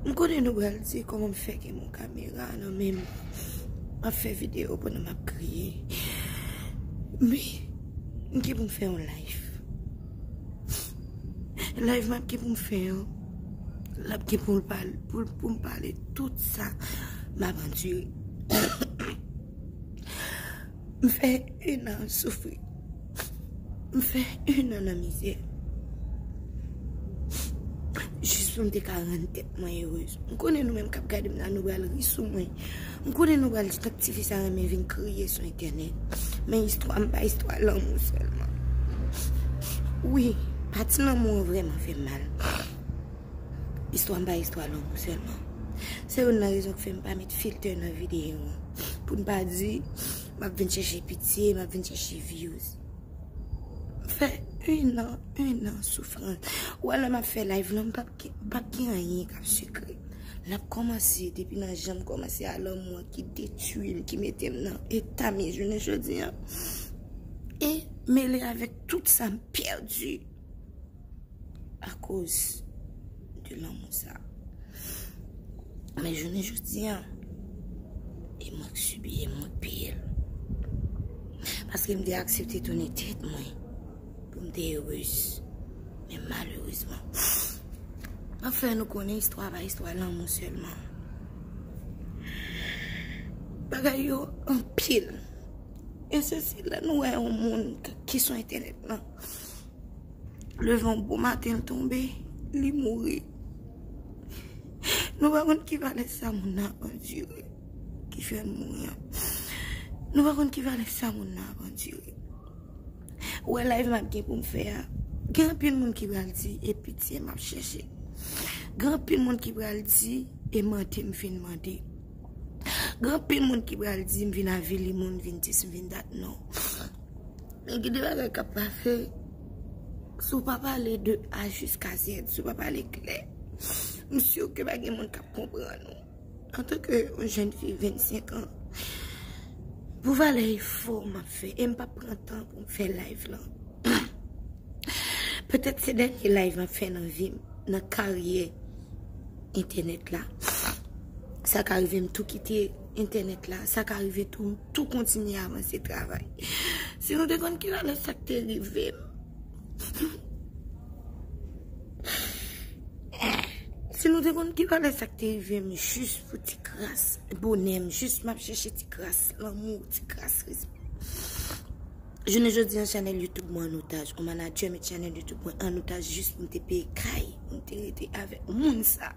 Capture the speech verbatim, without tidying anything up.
M konnen nou pral di kòman m fè gen yon kamera nan men m, m ap fè videyo pandan m ap kriye. Men, m gen pou m fè yon live. Live m ap gen pou m fè an, l ap gen pou l pale, pou, pou m pale tout sa m ap andire. M fè un an soufri. M fè un an nan mizè. Jis pou m te ka rann tèt mwen erez. M konnen nou menm k ap gade m la, nou pral ri sou mwen. M konnen nou pral di, "Tank tifi sa renmen vin kriye sou entènèt." Men istwa m pa istwa lanmou sèlman. Wi, pati lanmou an vrèman fè m mal. Istwa m pa istwa lanmou sèlman. Se youn nan rezon k fè m pa met filtè nan videyo an. Pou n pa di, m ap vin chèche pitye, m ap vin chèche views. M fè un an, un an soufrans. Ou wè lè m ap fè live lan, m p ap gen, p ap gen anyen k ap sekre. L ap kòmanse depi nan jan m kòmanse a lanmou an ki detwi m, ki mete m nan eta m ye jounen jodi an. E mele avèk tout sa m pèdi akoz de lanmou sa. Men jounen jodi an, e mwen k sibi, e mwen k peye l. Paske m te aksepte tounen tèt mwen pou m te erez. Men malerezman, m ap fè nou konnen istwa pa istwa lanmou sèlman. Bagay yo anpil. E se si lè nou wè yon moun k-, ki sou entènèt lan, leve yon bon maten, l tonbe, li mouri. Nou pa konn ki valè sa moun nan ap andire ki fè l mouri an. Nou pa konn ki valè sa moun nan ap andire. Ou wè live m ap gen pou m fè a, gen anpil moun ki pral di e pitye m ap chèche. Gen anpil moun ki pral di e mande m vin mande. Gen anpil moun ki pral di m vin avili moun, vin dis, m vin dat, non. Men gen de bagay k ap pase, si w pa pale de A jiska Z, si w pa pale klè, m si ke pa gen moun k ap konprann ou. Antanke yon jèn fi vennsenk an, pou valè efò m ap fè, e m p ap pran tan pou m fè live lan. Petèt se dènye live m ap fè nan vi m, nan karyè entènèt la. Sa ka rive m tou kite entènèt la, sa ka rive tou m tou kontinye avanse travay. Si nou te konn ki valè sa k te rive m, si nou te konn ki valè sa k te rive m, jis pou ti kras bonè m, jis m ap chèche ti kras lanmou, ti kras respè. Jounen jodi an, chanèl YouTube mwen an otaj. Yon manadjè met chanèl YouTube mwen an otaj jis pou m te peye kay, pou m te rete avèk moun sa.